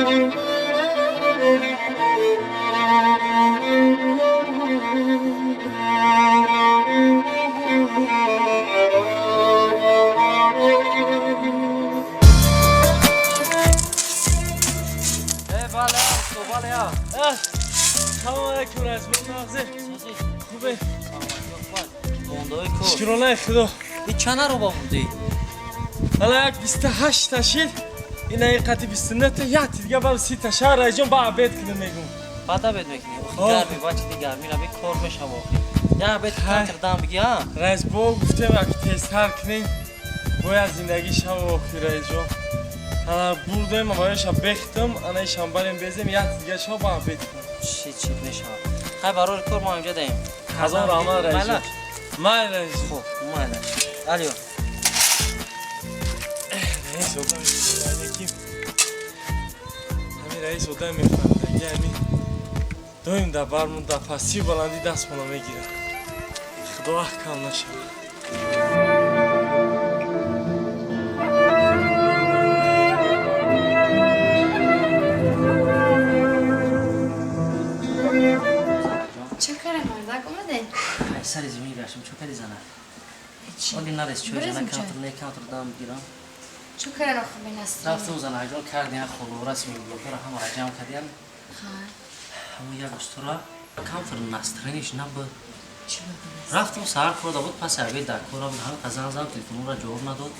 Салом алейкум, раис нағзе, хубе? Шукронаи Худо. Чана руба будӣ? Ҳала як 28-та шид, ина қати 29-та, як дига бал 30-та ша, раисҷон, ба обед кунем, мегум. Баъд обед мекунӣ? Гарми бачи, гармира бе кор мешава охи. Я обед камтар дам биги, а? Раис, бо гуфтем, як тезтар кунем, бояд зиндагӣ шава охи, раисҷон. Ана бурдем, аваёша бехтам, ана ишам барем безем, як дига шава, ба обед кунем. Чӣ чӣ мешава. Хай, барори кор, мо инҷа даем. Ҳазор раҳмат, раисҷон. Майла? Хуб, майла. Алё. Раис одам ки, ҳамин раис одам мефаҳмидаги, ҳамин доим дар бармон, дар пастию баландӣ дастмона мегирад. Худо аҳкам нашавад. Чӣ кара, мардак, омадем? Сари зимин гаштам, чӣ кади, зана? Оли нарес чой, зана, камтар не, камтар дам бигирам. Чӣ кара, хубин аст? Рафтам, занаҷон, кардиан хулора симблокара ҳамара ҷамъ кардиан. Ҳамон як устура камтар настроение ш набуд. Рафтам, саҳар кор буд, паси обед дар кора буд. Ҳамин занг задам, телефонро ҷавоб надод.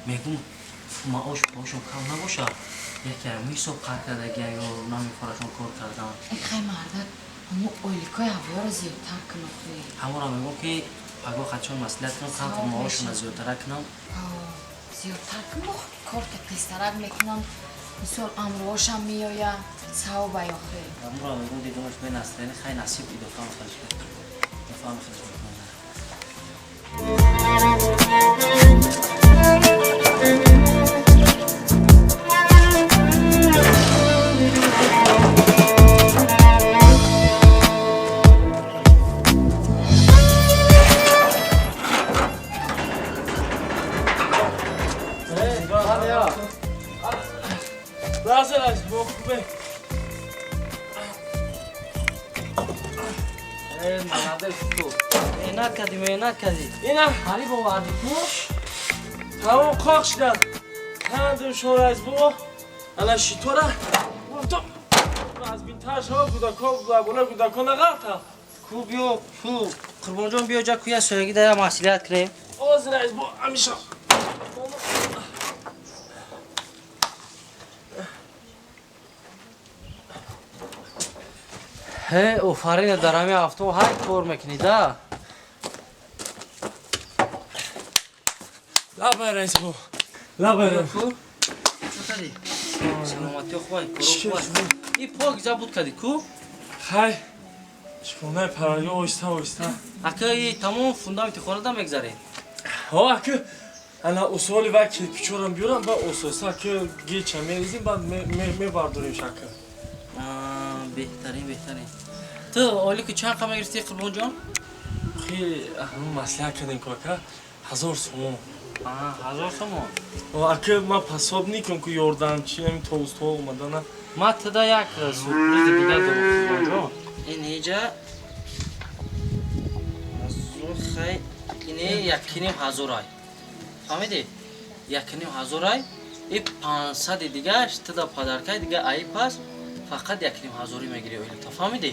Мегум, маош пошон кам набоша, яке ҳамин ҳисоб қар кардагия ё намефорашон кор кардан. Хай, мардак, ҳамо ойликои ҳаворо зиёдтар кун охи. Ҳамонро мегум, ки пагоҳ хачон маслиҳат кунам, камтар маошона зиёдтара кунам. Зиёдтар кун, корта тезтарак мекунам, мисол, амроошам меоя, савобай охи. Ҳамонро мегум, дидумаш бе настроение. Хай, насиб, идофам хелш, идофам хелш мекунам. Раис бо, хубе? Меҳнат кардӣ, меҳнат кардӣ. Ина. Ҳали бовардӣ ку? Тамом, қоқ шудам, кандим шумо, раис бо. Ана шитора гуфтам, аз бинтар шава, кӯдако бола, кӯдако нағалта. Ку, биё, ку, Қурбонҷон, биё ҷа, куя соягӣ дая маслиҳат кунем. Оз, раис бо, ҳамиша. Ҳе, офарина, дар ҳами ҳафто ҳай кор мекунӣ да. Лабай, раис бо, лабай. Чӣ кардӣ? Саломатиё хубай, коро хубай? И пок забуд кардӣ ку? Хай, шифонаи парваргоҳ, оҳиста оҳиста. Ака, и тамом фундаменти хонада мегзарем? Ҳо, ака, ана усоли вай кирпичорам биёрам, ба ососа, ака, геча мерезим, баъд мебардорем, ака. Беҳтарин, беҳтарин. Ту ойлики чанд қа мегирифтӣ, Қурбонҷон? Хеле ҳамон маслиҳат кардем ку, ака, 1000 сомон. 1000 сомон? Ака, ман пособникам ку, ёрдамчи, ҳамин толстоо омадана. Ма туда як сюрпризи дигар дорам, Қурбонҷон. Ин ҳиҷа хай, ини 1500-ай, фаҳмидӣ? 1500-ай, и 500-и дигаш туда подарка и дига. Аи пас фақат 1500-ӣ мегирӣ ойликта, фаҳмидӣ?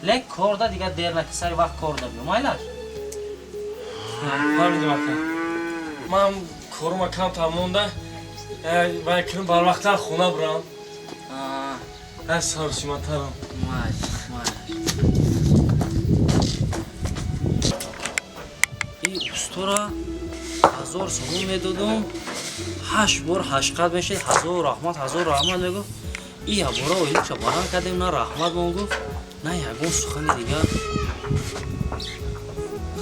Лек корда дига дер наки, сари вақт корда биё, майлаш? Фаҳмидим, ака. Ман корума камтар монда, вай кунам, барвақттар хона бурам, аз сарусиматарам. Майлаш, майлаш. И устора 1000 сомон медодум, ҳашт бор ҳаштқат мешид, ҳазор раҳмат, ҳазор раҳмат мегуфт. И ябора ойликша баланд кардем, на раҳмат мон гуфт, на ягон сухани дигар.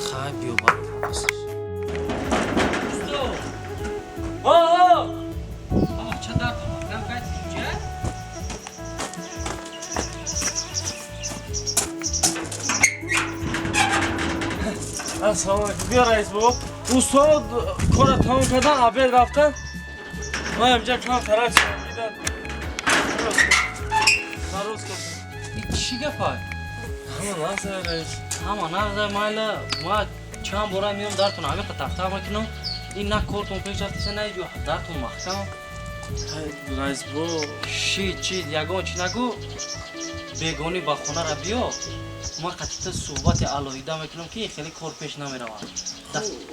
Хай, биё бар. Усто! О! Ча дар тамакам кайд ча? Ассалому алайкум. Биё, раис бобо. Устод кора тамом кардан, обед рафтан. Ман инҷа кам тарак дидан. Рост кардем. Ин чӣ гапай? Ҳама нағзай, раис. Ҳама нағзай, майла. Ма чанд бора меом, дартон ҳамиқа тахта мекунам. Ин на кортон пеш рафтеса, на иҷо дартон маҳкам. Раис бо. Ши чи ягон чи нагӯ, бегонӣ ба хонара биё, ма қатита суҳбати алоҳида мекунам, ки хеле кор пеш намеравад.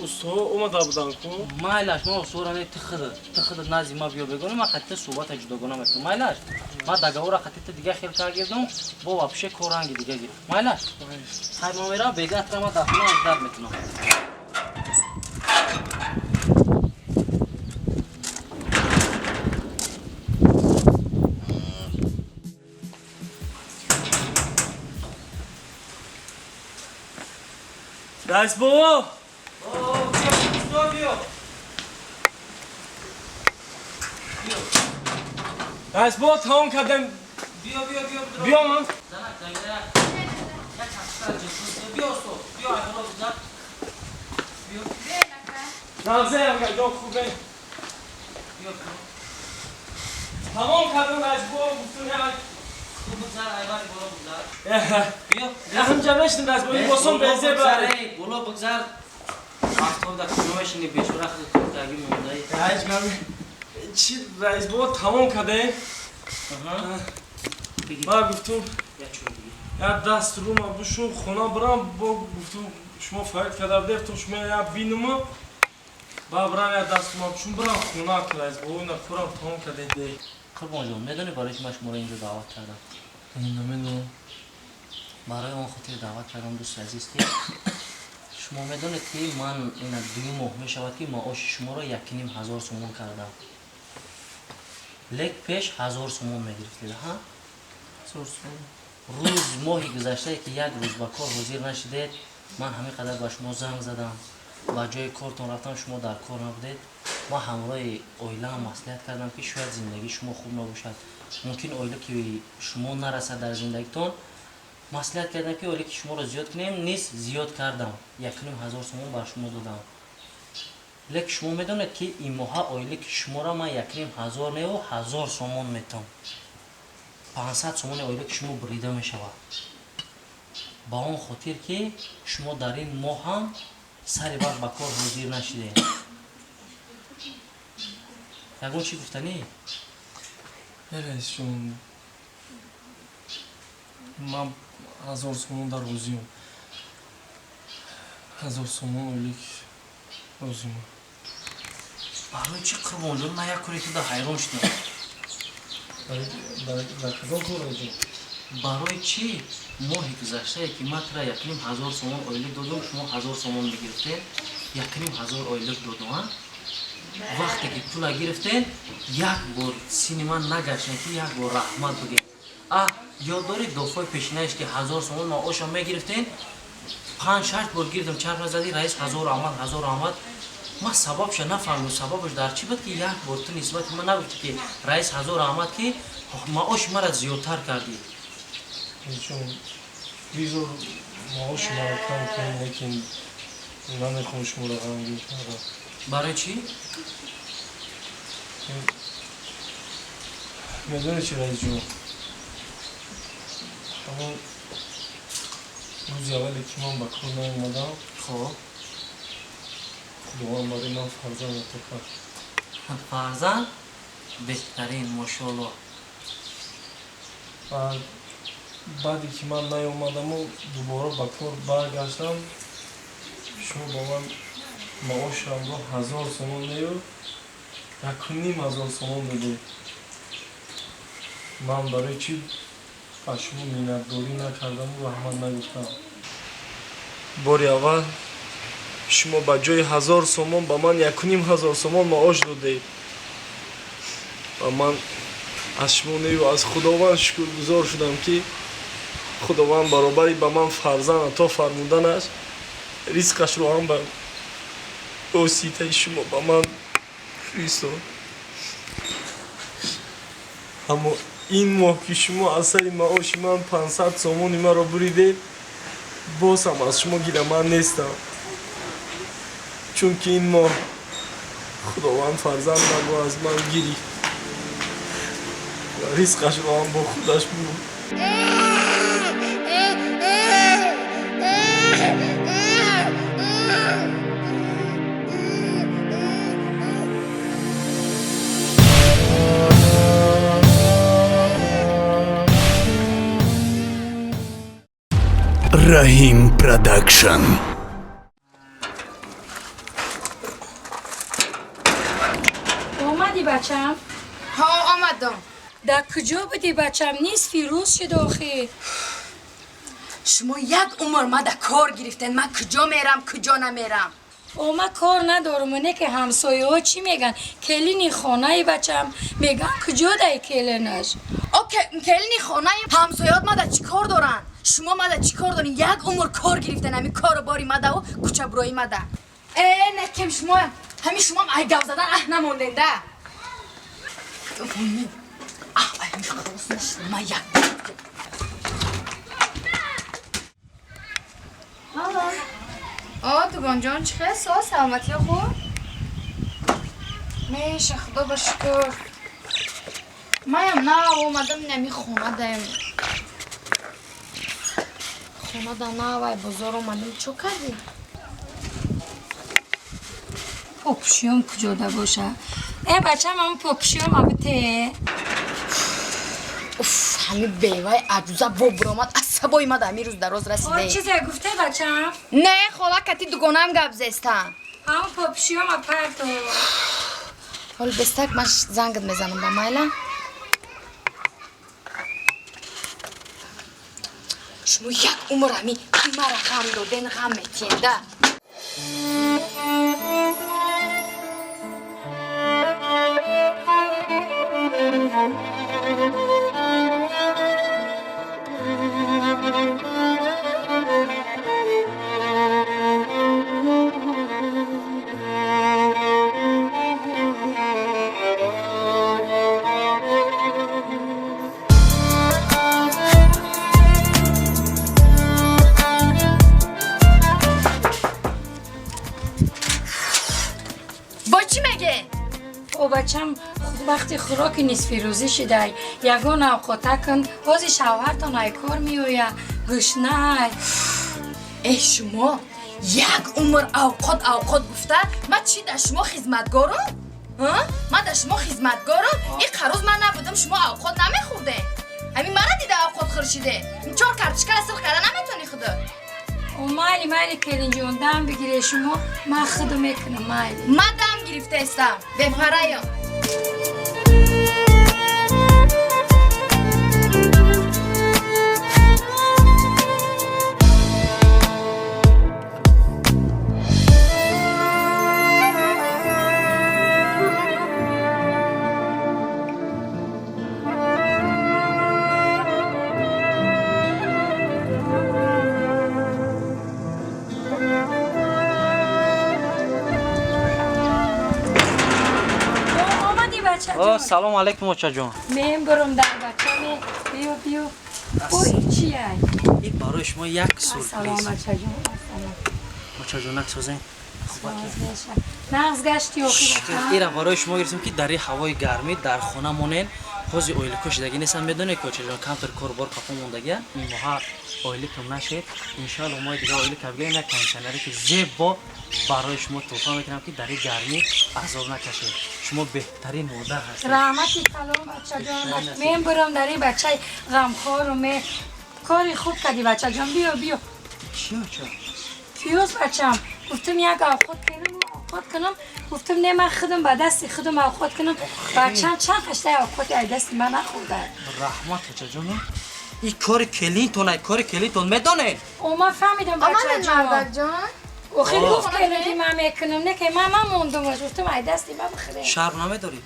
Усто омада буданд ку. Майлаш, ма усора не, ту худат назди ма биё бегонӣ, ма қатита суҳбата ҷудогона мекунам. Майлаш, ма договора қатита дига хел кар гирдам, бо вообще кор ранги дига гирифт. Майлаш, хай, ма меравам, бегаатра ма дар хона ждать мекунам. Раис бобо. Биё. Раис бобо, тамом кардем. Биё, биё, биё. Биё ман. Занак, занак, як биё, усто, биё, айболо бизар, биё. Нағзай, ҷон, хубе? Биё. Тамом кардем, раис бобо, гуфтум як Хуб, бигзар, айвани боло бигзар, биё. Ҳамҷа мешинем, раис бобо, либосон безе бар. Боло бигзар. Вақтҳо дар куҷо мешини, бешора, худ куртаги мондаи. Ҳеҷ гап. Чи, раис бобо, тамом кардем. Ма гуфтум як даст рума бушум, хона бирам. Бо гуфтум, шумо фарид карда будед, гуфтум, шумо як бинума, ба бирам, як даст рума бушум, бирам хона. Раис бобо, ина курам тамом кардем. Қурбонҷон, медонӣ барои чи ман шуморо инҷо даъват кардам? Намедонам. Барои он хотир даъват кардам, дӯсти азиз, ки шумо медонед, ки ман ина 2 моҳ мешавад, ки маоши шуморо 1500 сомон кардам, лек пеш 1000 сомон мегирифтед, ҳа? Рӯз моҳи гузаштае, ки як рӯз ба кор ҳозир нашидед, ман ҳамин қадар ба шумо занг задам, ба ҷои кортон рафтам, шумо дар кор набудед. Ман ҳамроҳи оилаам маслиҳат кардам, ки шояд зиндагии шумо хуб набошад, мумкин оила ки шумо нарасад дар зиндагитон. Маслиҳат кардам, ки оила ки шуморо зиёд кунем. Низ зиёд кардам, 1500 сомон бар шумо додам. Лекин шумо медонед, ки ин моҳа оила ки шуморо ман 1500 неву 1000 сомон метам, 500 сомони оила ки шумо бурида мешавад, ба он хотир, ки шумо дар ин моҳ ҳам сари вақт ба кор ҳозир нашидед. Ягон чӣ гуфтанӣ? Раисҷон, ман 1000 сомон дар розиам, 1000 сомон ойлик розима. Барои чӣ, Қурбонҷон? Ман як кори туда ҳайрон шудам. Дар кадом кор, раисҷон? Барои чӣ моҳи гузаштае, ки ман тура 1500 сомон ойлик додум, шумо 1000 сомон мегирифтед, 1500 ойлик додум, а вақте ки пула гирифтед, як бор сини ман нагаштем, ки як бор раҳмат бигем? А ёд дорӣ, дофои пешинаеш, ки 1000 сомон маошам мегирифтед, панҷ шаш бор гирдам, чарх мезадӣ: «Раис, ҳазор омад, 1000 омад». Ман сабабша нафаҳмидам, сабабаш дар чӣ буд, ки як бор ту нисбати ман нагуфтӣ, ки «Раис, ҳазор омад», ки маоши мара зиёдтар кардӣ. Раисҷон, бизор маоши маро кам кунед, лекин намехоҳам шуморо ғамгин кардам. Барои чӣ? Медонед чи, раисҷон, ҳамон рӯзи аввале, ки ман ба кор наомадам, хоб Худованд барои ман фарзанд ато кард. Фарзанд, беҳтарин, мошоалло. Ва баъде ки ман наёмадаму дубора ба кор баргаштам, шумо ба ман маошамро 1000 сомон нею 1500 сомон додед. Ман барои чӣ ба шумо миннатдорӣ накардаму раҳмат нагуфтам? Бори аввал шумо ба ҷои 1000 сомон ба ман 1500 сомон маош додед ва ман аз шумо нею аз Худованд шукргузор шудам, ки Худованд баробари ба ман фарзанд ато фармуданаш, ризқашро ҳам ба воситаи шумо ба ман фиристод. Аммо ин моҳ, ки шумо аз сари маоши ман 500 сомони маро буридед, боз ҳам аз шумо гиламанд нестам, чунки ин моҳ Худованд фарзандамро аз ман гирифт ва Ризқашро ҳам бо худаш бурд. Раҳим Продакшн. Омадӣ, бачам? Ҳо, омадам. Дар куҷо будӣ, бачам? Нисфи рӯз шуд охир. Шумо як умр мада кор гирифтен, ман куҷо мерам, куҷо намерам. О, ман кор надорам, не ки ҳамсояҳо чӣ меган? Келини хонаи бачам меган, куҷо дай келинаш? О, келини хонаи ҳамсояҳот мада чӣ кор доранд? Шумо мада чӣ кор дорин? Як умр кор гирифтен, ҳамин кору бори мадаву кӯчабурои мада. Э, некем шумо, ҳамин шумоам ай гап задан аҳ намонден да. Аҳ, ай ҳамин халос нашид, ман як. О, дугонҷон, чӣ хел со? Саломатиё хуб? Меша, худо ба шукр. Маям нав омадам, инами хона даем. Хона да навай бозор омадам. Чо кардӣ? Попшиём куҷода боша? Э, бачам, ҳамн попшиём абте. Уф, ҳамин беваи аҷуза во буромад, асабои мада ҳамин рӯз дароз О, расиде. чизе гуфте, бачам? Не, хола, кати дугонаам гап зестам. Ҳамн попшиём апарто. Ҳоли бестак ман зангат мезанам ба майла. Шумо як умр ҳамин мара ғам доден, ғам метиҳен да. Бо чӣ меге? О, бачам, вақти хӯроки нисфирӯзӣ шидай, ягон авқота кун. Ҳози шавҳартон ай кор меоя, гӯшнай. Э, шумо як умр авқот авқот гуфта, ман чӣ дар шумо хизматгорум? Ман дар шумо хизматгорум? Ин қароз ман набудам, шумо авқот намехӯрде. Ҳамин мара дида авқот хӯршиде. Чор картошкара сирх карда наметонӣ худо. О, майли, майли, келинҷон, дам бигире шумо, ман худу мекунам, майли. Ман дам гирифтаистам, бепараём. Омадӣ, бачаҷон? О, салом алейкум, очаҷон. Мен бурум дар бача, ме биё, биё. О, ин чияй? Ин барои шумо як Ассалом, сюрприз. бачаҷон, ассалом. Очаҷон, наксозен. Нағз гашти охи, бачам. Ира барои шумо гирифтем, ки дар ин ҳавои гармӣ дар хона монен. Ҳози оилико шидагӣ нестам, медонед ки очаҷон камтар корбор қафо мондагия. Ин моҳа оиликам нашед, иншоалло моҳи дига оилика бигирем, як кондитсионере ки зебо барои шумо тӯҳфа мекунам, ки дар ин гармӣ азоб накашед. Шумо беҳтарин модар ҳастед. Раҳмати калом, бачаҷон. Мен бурам дар ин бачаи ғамхору ме кори хуб кардӣ, бачаҷон, биё, биё. Чӣ, оча? Пиёз, бачам. Гуфтам як авқот кунам, авқот кунам. Гуфтам не, ман худам ба дасти худам авқот кунам. Бачам чанд ҳаштаи авқоти ай дасти ман нахӯрда. Раҳмат, очаҷон. Ин кори келинтон, ай кори келинтон, медонед? О, ман фаҳмидам, Омаден, бачаҷон. мардакҷон? Охир гуфт келинки ман мекунам, не ки ман мамондумаш, гуфтам ай дасти ман бихӯре. Шарм намедорӣ?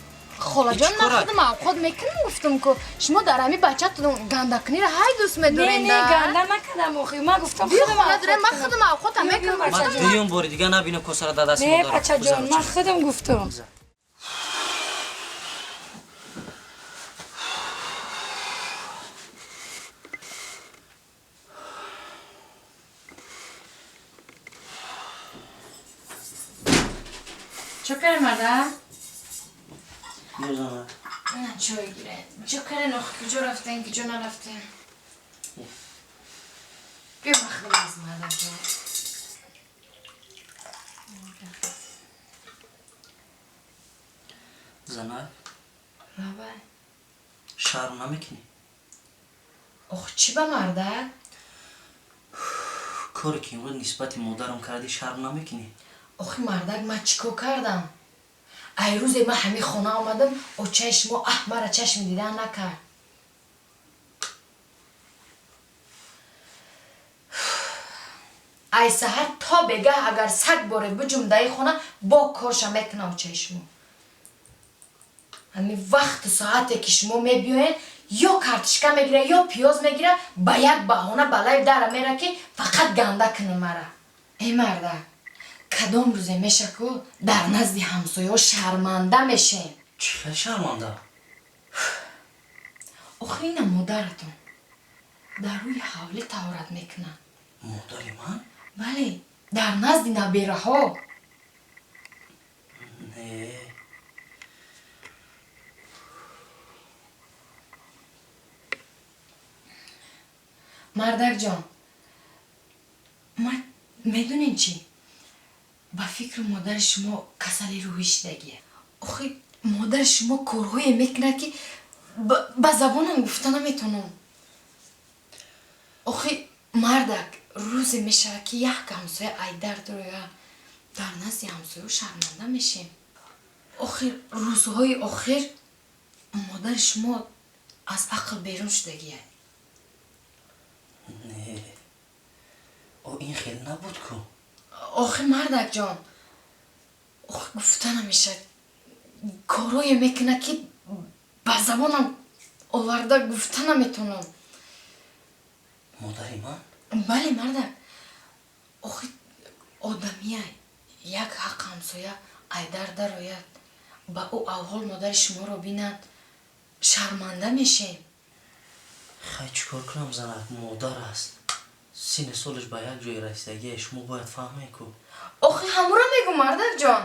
Холаҷон, ман худам авқот мекунам, гуфтам ку шумо дар ҳамин бачатон гандакуниро ҳай дӯст Не, медорен не, да. ганда накардам охир. Ман гуфтам Биё худам хона дорем, авқот ман кунам. худам авқотам Биё, биё, мекунам. Ман бачаҷон. дуюм бори дига набинам косара дар дасти Не, модарам. бачаҷон, ман худам гуфтам. Чо кардӣ, марда? Мезанам. Чой гирен. Чо карен ох, куҷо рафтен, куҷо нарафтен? Биё махрим аз мардакҷон. Занак? Лабай. Шарм намекунӣ? Ох, чӣ ба мардак? Коре ки имрӯз нисбати модарам кардӣ, шарм намекунӣ? Охи мардак, ман чӣ кор кардам? Ай рӯзе ман ҳамин хона омадам, очаи шумо аҳ мара чашми дидан накард. Ай саҳар то бегаҳ агар саг боре биҷум даи хона, бо корша мекуна очаи шумо. Ҳамин вақту соате ки шумо мебиёед, ё картишка мегира, ё пиёз мегира, ба як баҳона балаи дара мера, ки фақат ганда кунам мара. Эй мардак, кадом рӯзе меша ку дар назди ҳамсояҳо шарманда мешем? Чӣ хел шарманда? Охи ина модаратон дар рӯи ҳавлӣ таҳорат мекунад. Модари ман? Бале, дар назди набераҳо. Не. Мардакҷон, ман медонем чӣ? Ба фикри модари шумо касали рӯҳӣ шидагия. Охи модари шумо корҳое мекунад, ки ба забонам гуфта наметавонам. Охи мардак, рӯзе мешавад, ки як ҳамсоя айдар дороя, дар назди ҳамсояҳо шарманда мешем. Охир рӯзҳои охир модари шумо аз ақл берун шудагия. Не, о ин хел набуд ку. Охи мардакҷон, охи гуфта намешавад, корҳое мекунад, ки ба забонам оварда гуфта наметавонам. Модари ман? Бале мардак, охи одамия як ҳақ ҳамсоя айдар дарояд, ба ӯ авҳол модари шуморо бинад, шарманда мешем. Хай, чӣ кор кунам, занак, модар аст, синни солаш ба як ҷое расидагие, шумо бояд фаҳмед ку. Охи ҳамуро мегӯ, мардакҷон,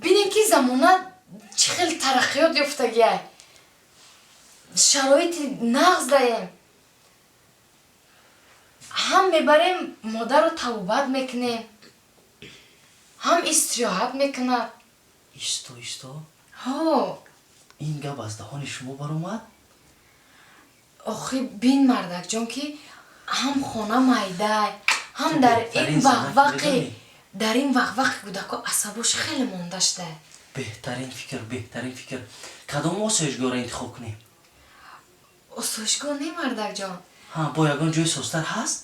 бинем ки замона чӣ хел тараққиёт ёфтагиай, шароити нағз даем, ҳам мебарем модарро тавбат мекунем, ҳам истироҳат мекунад. Исто, исто. Ҳо. Ин гап аз даҳони шумо баромад? Охи бин мардакҷон, ки ҳам хона майдай, ҳам Ту дар беҳтарин ин занак вақвақи медонӣ? Дар ин вақвақи кӯдако асабош хеле монда шуда. Беҳтарин фикр, беҳтарин фикр. Кадом осоишгоҳро интихоб кунем? Осоишгоҳ не, мардакҷон. Ҳа, бо ягон ҷои созтар ҳаст?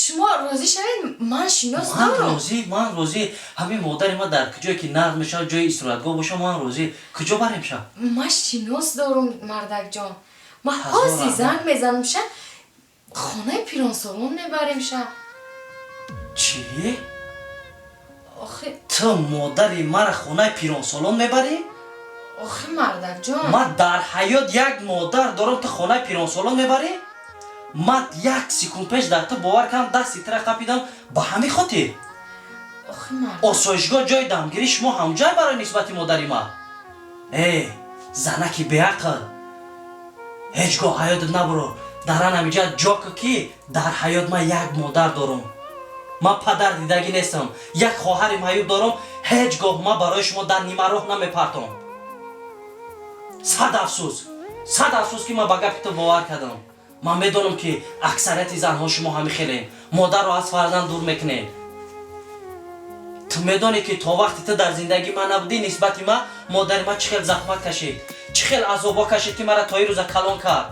Шумо розӣ шавед, ман шинос Ман дорам. розӣ, ман розӣ. Ҳамин модари ман дар куҷое ки нағз мешавад, ҷои истироҳатгоҳ боша, ман розӣ. Куҷо барем ша? Ман шинос дорам, мардакҷон, ман Ҳазор ҳозир раҳмат. занг мезанам ша, хонаи пиронсолон мебарем ша. Чӣ? Охи Ту модари мара хонаи пиронсолон мебарӣ? Охи мардакҷон. Ман дар ҳаёт як модар дорам, ту хонаи пиронсолон мебарӣ? Ман як секунд пеш дар ту бовар кардам, дасти тура қапидам ба ҳамин хотир. Охи мард. Осоишгоҳ ҷои дамгирӣ шумо ҳамҷай барои нисбати модари ман? Э, занаки беақл, ҳеҷ гоҳ ҳаётат набуро, дар ан ҳамиҷа ҷо ку, ки дар ҳаёт ман як модар дорам, ман падар дидагӣ нестам, як хоҳари маъюб дорам, ҳеҷ гоҳ ман барои шумо дар нимароҳ намепартом. Сад афсӯс, сад афсӯс, ки ман ба гапи ту бовар кардам. Ман медонам, ки аксарияти занҳо шумо ҳамин хелем, модарро аз фарзанд дур мекунед. Ту медонӣ, ки то вақте ту дар зиндагии ман набудӣ, нисбати ман модари ман чӣ хел заҳмат кашид, чӣ хел азобҳо кашид, ки мара то ин рӯза калон кард.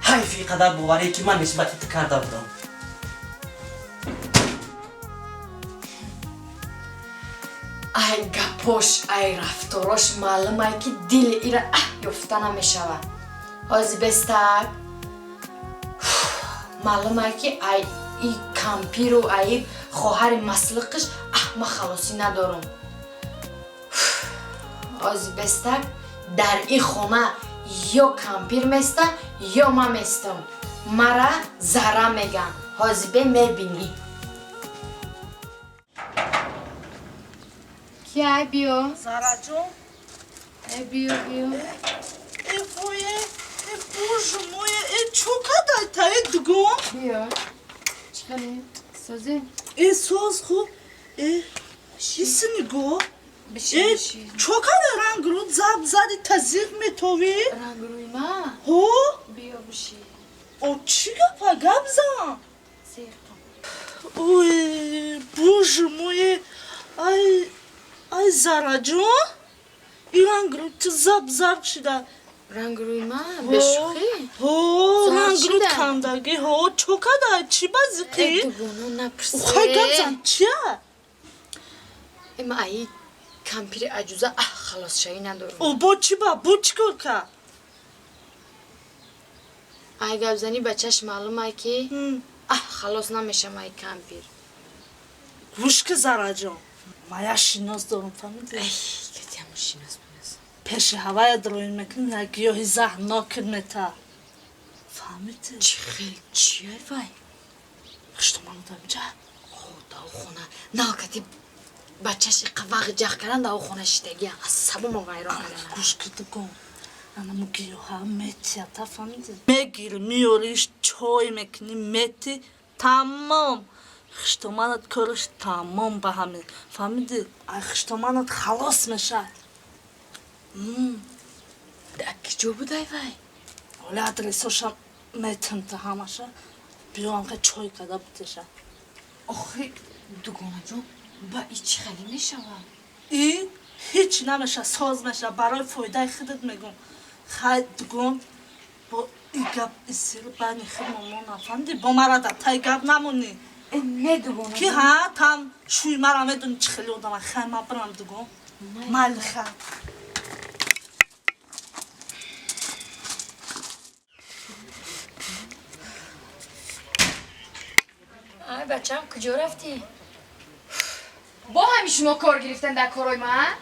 Ҳайфи ин қадар боварие, ки ман нисбати ту карда будам. Ай гапош, ай рафторош маълумай, ки дили ира аҳ ёфта намешавад. Ҳози бестак маълумай, ки ай и кампиру ай хоҳари маслиқиш аҳ ман халосӣ надорам. Ҳози бестак дар ин хона ё кампир места, ё ман местам, мара зарра меган. Ҳози бе мебинӣ. Ки Ки ай биё? Зараҷон. Э биё, биё. Э вое, э боже мой, э чо кадай та э дугон? Биё. Чӣ хеле? Созӣ? Э соз хуб. Э иси нигоҳ. Э чо кадай ранг рӯ заб зади тазиқ метовӣ? Ранг рӯи ма? Ҳо? Биё биши. О чӣ гапа гап зан? Зиқам. Ой, боже мой, ай ай Зараҷон, ин ранг рӯ ту заб зард шида. Ранг рӯи ма? Бешӯхӣ? Ҳо, ранг рӯ кандагӣ. Ҳо, чо кадай? Чӣ ба зиқӣ? Э дугоно напурсе. Хай гап зан, чия? Э ма аи кампири аҷуза аҳ халосшавӣ надорам. О бо чӣ ба? Бо чӣ кор кард? Ай гапзанӣ ба чашм маълум ай ки аҳ халос намешам ай кампир. Гӯш ки Зараҷон, ма як шинос дорам, фаҳмидӣ? Ай, катиаму шинос бинос. Пеши ҳавая дроин мекунем, як гиёҳи заҳрнокит мета. Фаҳмидӣ? Чӣ хел? Чиай вай? Хуштоману дамҷа? Хо, дау хона. Нав кати бачаш иқа вағ ҷах кардан дау хона шидагия. Асабомо вайрон кардан. Гӯш ки дугон. Анамо гиёҳа метията, фаҳмидӣ? Мегири, меориш, чой мекунӣ, мети, тамом. Хуштоманат кораш тамом ба ҳамин. Фаҳмидӣ? Ай хуштоманат халос мешавад. Дар киҷо будай вай? Оля адресоша метам та ҳамаша. Биё амха чой када бутеша. Охи, дугонаҷон, ба и чӣ хеле мешавад? И ҳеҷ намеша, соз меша, барои фоидаи худат мегӯм. Хай дугон, бо и гап и сир байни худмон мо нафаҳмидӣ? Бо мара дар таи гап намонӣ. Э, не дугона. Ки ҳа, там шӯи мара медонӣ чӣ хеле одама. Хай ма бирам дугон. Майли хай. Ай бачам, куҷо рафтӣ? Бо ҳами шумо кор гирифтан дар корҳои ман?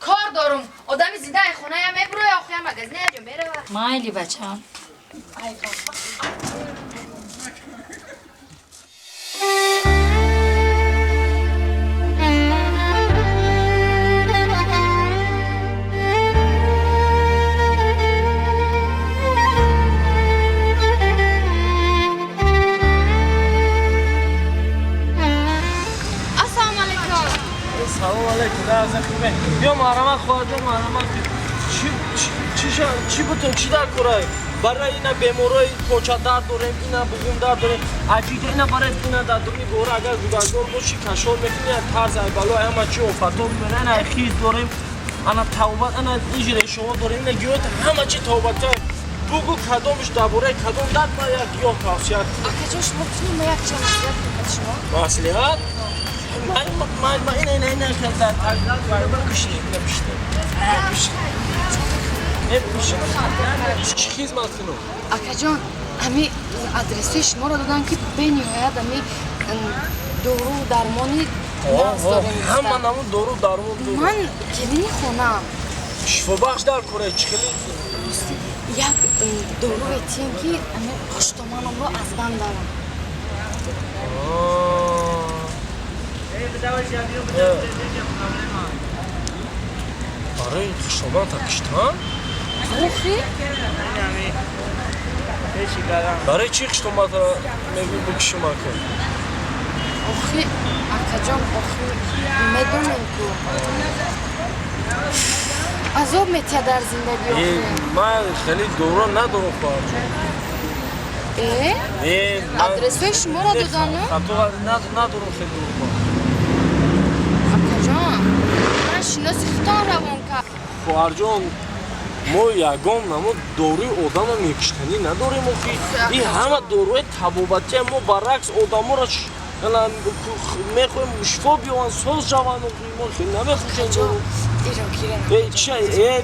Кор дорум. Одами зинда ай хоная мебуроя, охоя магазин аҷо мерава. Майли бачам. Ай баба. Ассалому алайкум. Салом алейкум, дарза хубе. Биё маҳрамат, хоҳарҷон, маҳрамат. Чӣ бутун, чӣ дар корай? Барои ина беморои почадард дорем, ина буғумдард дорем. Аҷида ина барои ина дар дуни гора агар гудагор бошӣ, кашол мекунӣ, як тарз ай бало, ай ҳама чӣ офато мебарад. Ина ай хиз дорем, ана тавбат, ана иҷре шумо дорем, ина гиёҳ ҳама чӣ тавбата. Бугу кадомш дар бораи кадом дард ман як гиёҳ тавсия. Акаҷон, шумо кунем ма як чанд маслиҳат кунем шумо? Маслиҳат? Ман ман ина ина ина дар бишне, ина бишне. Не бишне. Чӣ хизмат кунам? Акаҷон, ҳами адресои шуморо доданд ки бениҳоят ҳами дору дармони нағз дорем. Ҳама намун дору дармон дору. Ман келини хонаам. Шифобахш дар кораи чӣ хеле? Рости як дору метиҳем ки ҳами хуштоманамро аз банд барам. Барои хуштоманта киштан? Охи? Барои чӣ хуштоманта мегӯӣ бикишим ака? Охи, акаҷон, охи, медонем ку. Азоб метиҳад дар зиндагӣ охи. Ман хеле дора надорам, хоҳарҷон. Э? Не, ман Адресои шуморо додану? Хато надорам хеле дора. Акаҷон, ман шиноси худтон равон кард. Хоҳарҷон, мо ягон намо доруи одамро мекиштанӣ надорем охи. Ин ҳама доруи табобатия, мо баръакс одаморо мехоҳем шифо биёванд, соз шаванд охи. Мо хеле намефурӯшем дору. Иро гирен. Э, чи, э?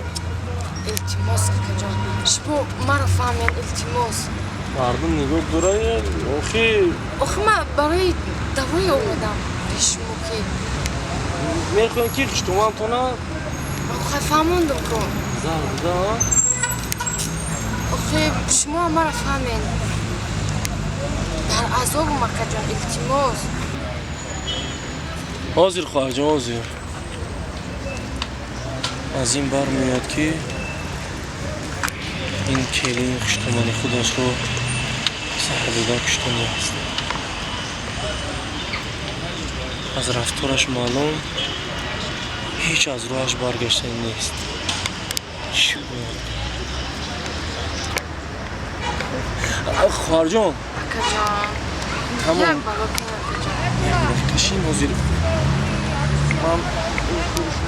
Илтимос, акаҷон, шумо маро фаҳмед, илтимос. Мардум нигоҳ дорад, охи. Охи, ман барои давое омадам пеши шумо ки мехоҳем ки хуштомантона Охи, фаҳмондум ку. Зарда. Охи, шумо маро фаҳмед. Дар азобум, акаҷон, илтимос. Ҳозир, хоҳарҷон, ҳозир. Аз ин бармеояд, ки ин келин хуштомани худашро заҳр дода куштанӣ аст. Аз рафтораш маълум, ҳеҷ аз роҳаш баргаштанӣ нест. Чӣ бояд? Хоҳарҷон, Акаҷон, кашин. Ҳозир ман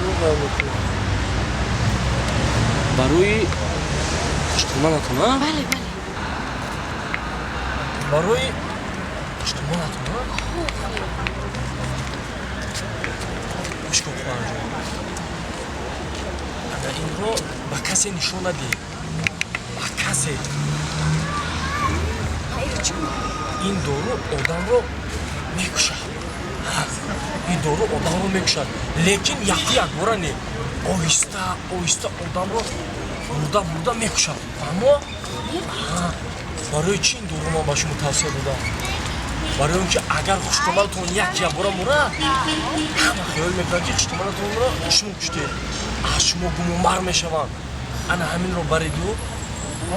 мекунам барои хуштуманатон. Бале, бале. Барои хуштуманатон. Гӯш кун, хоҳарҷон, ана инро ба касе нишон надиҳед, ба касе. Ин дору одамро мекушад, ин дору одамро мекушад, лекин яку якбора не, оҳиста оҳиста одамро бурда бурда мекушад. Фаҳмо? Барои чӣ ин дору ман ба шумо тавсия додам? Барои он ки агар хуштоманатон як якбора мурад, ҳама хаёл мекунанд, ки хуштоманатонро шумо куштед, аз шумо гумонбар мешаванд. Ана ҳаминро бареду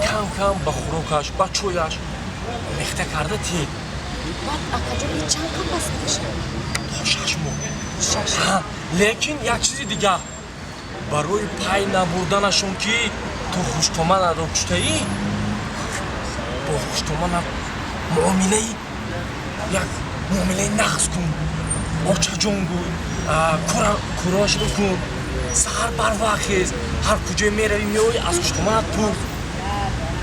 кам кам ба хӯрокаш, ба чояш омехта карда тиҳед. То 6 моҳ. Лекин як чизи дигар: барои пай набурданашон, ки ту хуштоманатро куштаӣ, бо хуштоманат муомилаи як муомилаи нағз кун, очаҷон гӯй, корашро кун, саҳар барвақт хез, ҳар куҷое меравӣ, меоӣ, аз хуштоманат пурс.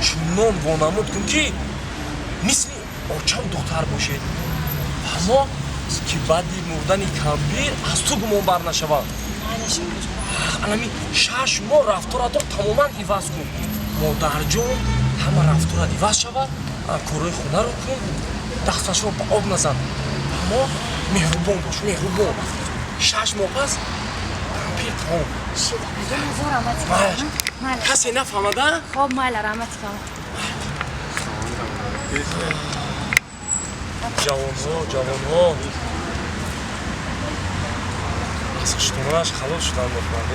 Чунон вонамуд кун, ки мисли очаву духтар бошед. Фаҳмо, ки баъди мурдани кампир аз ту гумонбар нашавад. Анами 6 моҳ рафторатро тамоман иваз кун, модарҷон, ҳама рафторат иваз шавад. Корҳои хонаро кун, дасташро ба об назан. Фаҳмо? Меҳрубон бош, меҳрубон. 6 моҳ пас кампир тамом. Касе нафаҳмада. Хоб, майла, раҳмати калон. Ҷавонҳо, ҷавонҳо аз хуштоманаш халос шудан мехоҳанд.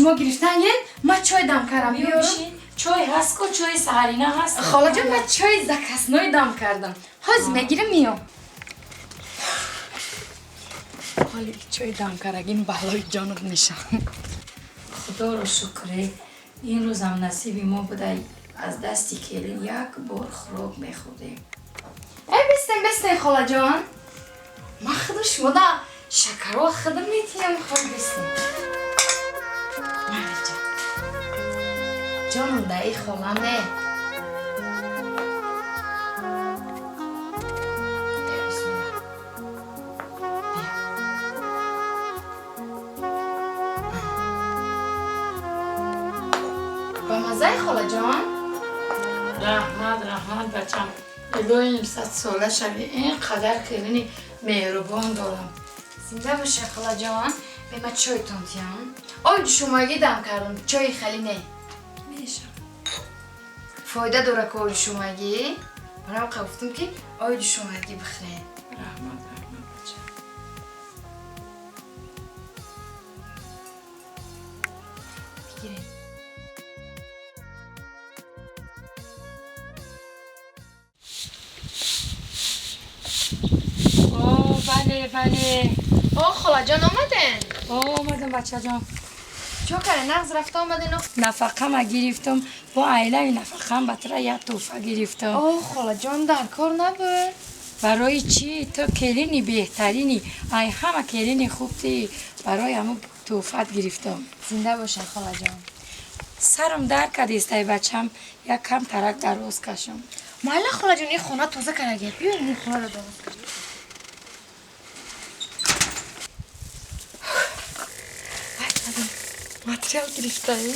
Шумо гирифтан ген, ман чой дам кардам, биёрам? Чой ҳаст ку, чои саҳарина ҳаст. Холаҷон, ман чои заказной дам кардам, ҳозир мегирам, миём. Ҳоли чой дам кардагин балои ҷонат мешавам. Худоро шукре, ин рӯзам насиби мо буда, аз дасти келин як бор хӯрок мехӯрдем. Э, бистен, бистен, холаҷон, ман худу шумода шакарҳо худам метиҳам. Хоб, бистен. Мариҷон, ҷонам, даи холаме. Э, бисмилла. Бия. Бамазай холаҷон? Раҳмат, раҳмат бачам. Илоҳим 100 сола шавӣ. Ин қадар келини меҳрубон дорам. Зинда боша, холаҷон. Бема чойтон тиям. Ой, душумагӣ дам кардам, чои хали не. Мешавад. Фоида дора ко душумагӣ. Барам гуфтам ки ой душумагӣ бихӯрем. Раҳмат, раҳмат бачам. Бигирем. О, бале, бале. О, холаҷон, омаден? О, омадам, бачаҷон. Чо каре, нағз рафта омаден? Нафақама гирифтам, бо айлаи нафақам ба тура як тӯҳфа гирифтам. О, холаҷон, дар кор набуд. Барои чӣ? Ту келини беҳтарини, ай ҳама келини хуб ти, барои ҳамун тӯҳфат гирифтам. Зинда бошед, холаҷон. Сарам дард кардистай, бачам, як кам тарак дароз кашам. Майла, холаҷон, ин хона тоза карагия. Биёед, ин хонаро дароз каш. Материал гирифтаӣ?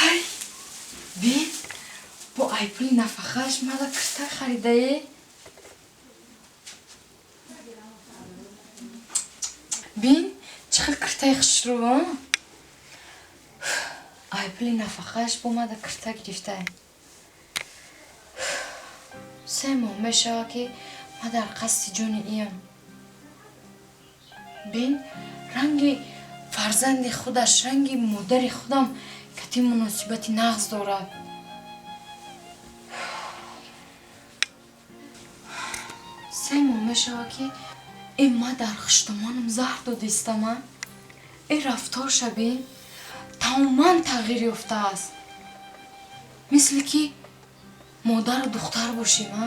Ай, бин, бо ай пули нафақааш мада кирта харидаe. Бин, чӣ хел киртаи хушрӯ. Ай пули нафақааш бо мада кирта гирифтае. 3 моҳ мешавад, ки ма дар қасди ҷони иям. Бин, ранги фарзанди худаш, ранги модари худам кати муносибати нағз дорад. 3 моҳ мешавад, ки э ма дар хуштомонам заҳр додистама. Э рафторша бин, тамоман тағйир ёфтааст, мисли ки модару духтар бошем. А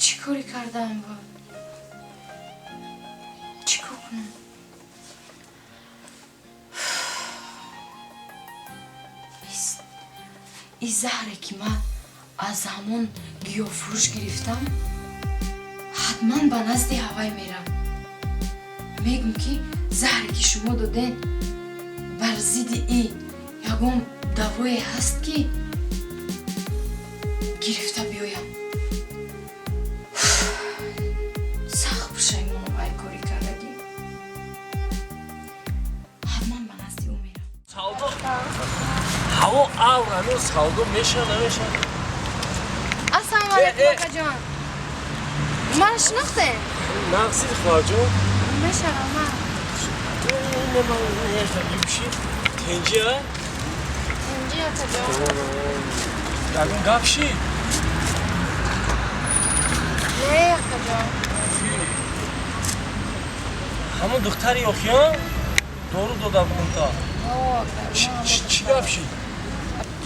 чӣ корӣ кардаам буд? Чӣ кор кунам? И заҳре, ки ман аз ҳамон гиёҳфурӯш гирифтам, ҳатман ба назди ҳавай мерам, мегӯм, ки заҳре, ки шумо доден, бар зидди и ягон давое ҳаст, ки гирифта биёям. Сахт пушаймонам ай кори кардагӣ. Ҳатман ба назди ӯ мерам. Савдо ҳаво авр, ҳамин савдо мешавад, намешавад? Ассалому алайкум, акаҷон. Маро шинохтем? Нағзи, хоҳарҷон? Мешавам ман. Бипӯши, тенҷи а? Тенҷи, акаҷон. Ягон гап шид? Не, акаҷон. Ҳамон духтари охиён дору дода будам та. Чӣ гап шид?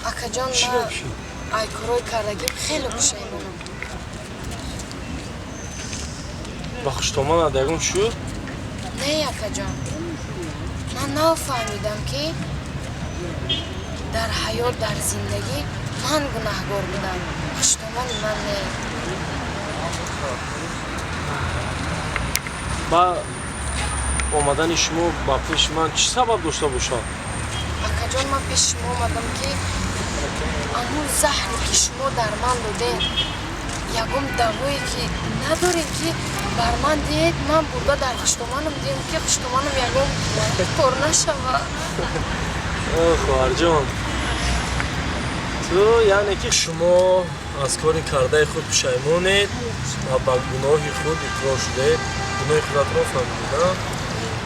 Акаҷон, Чӣ ман гап шид? ай корҳои кардагим хеле пушаймонам. Ба хуштомонад ягон шуд? Не, акаҷон, ман нафаҳмидам, ки дар ҳаёт, дар зиндагӣ ман гунаҳгор будам, хуштомони ман не. Ба омадани шумо ба пеши ман чӣ сабаб дошта бошад? Акаҷон, ман пеши шумо омадам, ки амун заҳре, ки шумо дар ман додем, ягон давое ки надорем, ки бар ман диҳед, ман бурда дар хуштоманам диҳем, ки хуштоманам ягон кор нашавад. О, хоҳарҷон, ту яъне ки шумо аз кори кардаи худ пушаймонед ва ба гуноҳи худ иқрор шудаед, гуноҳи худатро фаҳмидед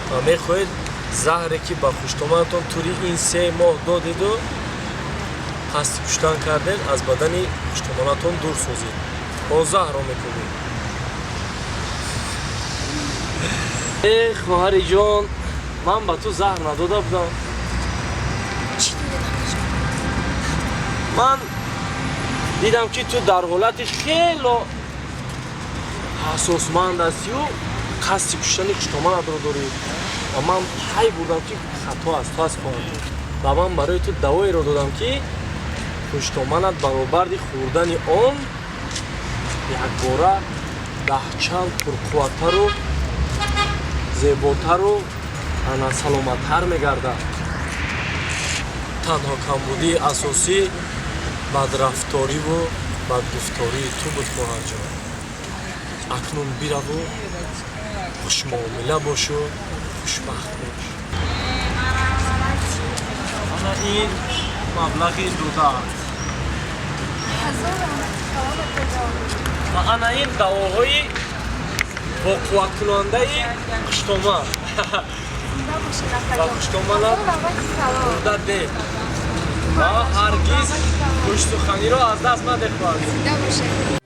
ва мехоҳед заҳре, ки ба хуштоманатон тӯли ин 3 моҳ додеду қасди куштан кардед, аз бадани хуштомонатон дур созед, бо заҳрро мекунед. Э, хоҳари ҷон, ман ба ту заҳр надода будам. Чӣ додед, акаҷон? Ман дидам, ки ту дар ҳолати хело ҳассосманд ҳастию қасди куштани хуштоманатро дорӣ ва ман пай бурдам, ки хато аз ту аст, хоҳарҷон, ва ман барои ту давоеро додам, ки хуштоманат баробарди хӯрдани он якбора даҳчанд пурқувваттару Зеботару ана саломаттар мегардад. Танҳо камбудии асосӣ бадрафториву бадгуфтории ту буд, хоҳарҷон. Акнун бираву хушмуомила бошу, хушбахт бош. Ана ин маблағи додаат ва ана ин давоҳои боқувваткунандаи хуштома ва хуштоманат бурда де ва ҳаргиз хушсуханиро аз даст мадеҳ, хоҳарҷон.